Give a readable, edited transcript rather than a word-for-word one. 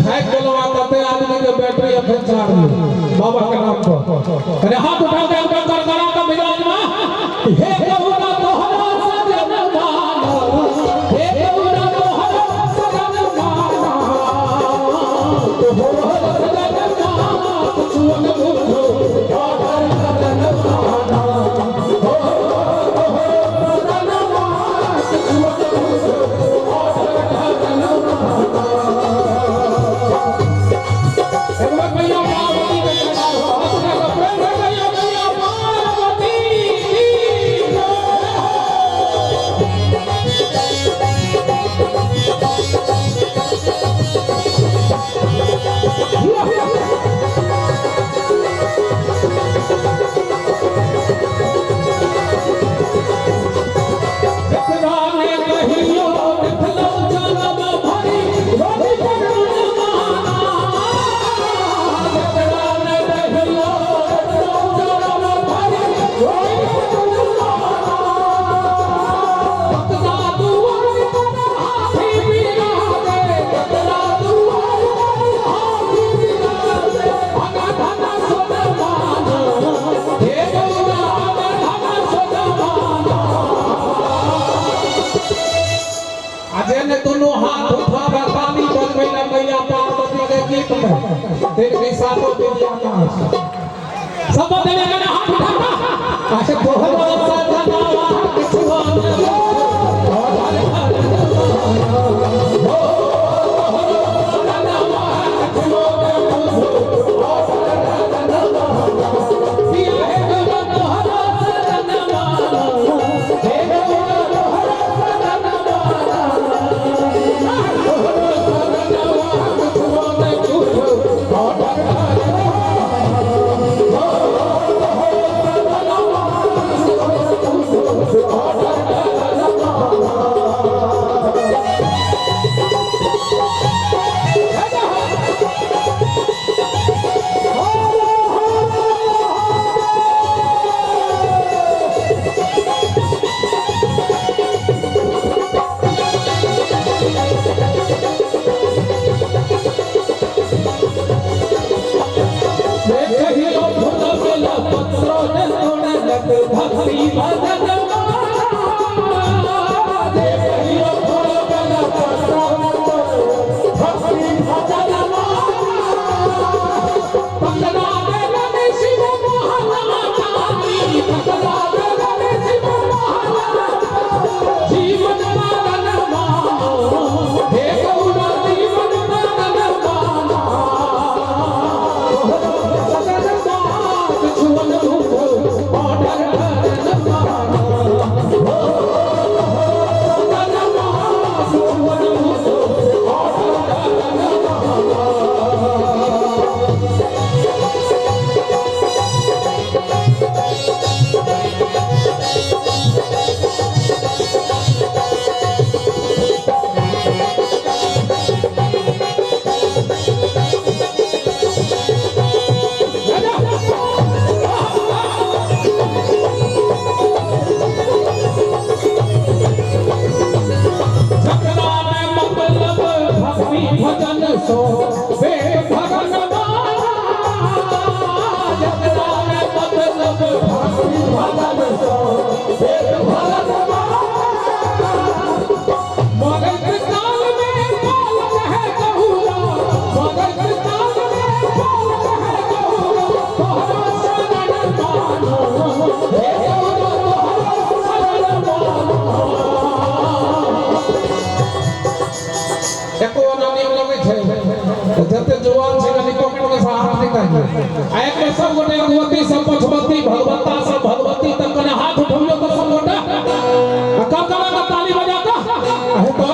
थाकि गेलहुँ आ कते आदमी के बैटरी अखन चार्ज बाबा के नाम पर। अरे हाथ उठा के एकदम गड़गड़ा के मिजाज में, हे गौरा तोहरा सजन माना, हे गौरा तोहरा सजन माना, तोहरा सजन माना, छुअन बुझो तोहरा सजन माना, तोहरा सजन माना, छुअन बुझो तोहरा सजन माना। एक बार मैया पार्वती के जयकार हो, हाथ उठा के प्रेम से कहिए मैया पार्वती की जय हो। जकरा ने कहियो देखलो जनम भरि रोज करुण माना, जकरा ने कहियो देखलो जनम भरि रोज करुण माना, ककरा दुआर पर हाथी बिराजे, ककरा दुआर पर हाथी बिराजे, अनधन सुन माना, हे गौरा अनधन सुन माना। आ जे ने दुनू हाथ उठा के ताली बजबै ला मैया पार्वती के गीत में, दिन के सातो विद्या नाच सब देने के हाथ उठा के आसे तोहरो सजनावा किछुआ ने तोहर सजनावा, हो तोहरो सजनावा किछुआ ने तोहर सजनावा, किया हे गौरा तोहरो सजनावा, हे गौरा तोहरो सजनावा, तोहरो सजनावा किछुआ ने तोहर कहियो धुन बेल पत्र ने तोड़लक भक्ति भजन माना, जे कहियो धुन बेल पत्र ने तोड़लक भक्ति भजन माना, पकड़ा देलन शिव मोहना चानी, पकड़ा देलन शिव मोहना, जीवन मरण मानो, हे गौरा जीवन मरण माना, सदन बात छुअन बुझो ऑर्डर धरन माना, सदन बात छुअन बुझो ऑर्डर धरन माना। जकरा में मतलब भक्ति भजन सो वे भगन माना, जकरा में मतलब भक्ति भजन सो वे भगन माना, मरत काल में काल कहे गौरा, मरत काल में काल कहे गौरा, तोहरा शरण मानो, हे गौरा तोहरा शरण मानो। एको आना नियम लगै छै तऽ जते जुआन छै कनि पॉकेट में से हाथ निकालि आ एक बेर सब गोटे अगुवती सब पछबती भगवत्ता सब भगवती तक कने हाथ उठबियौ तऽ सब गोटे आ कब कब ताली बजा कऽ आ हे तोहरो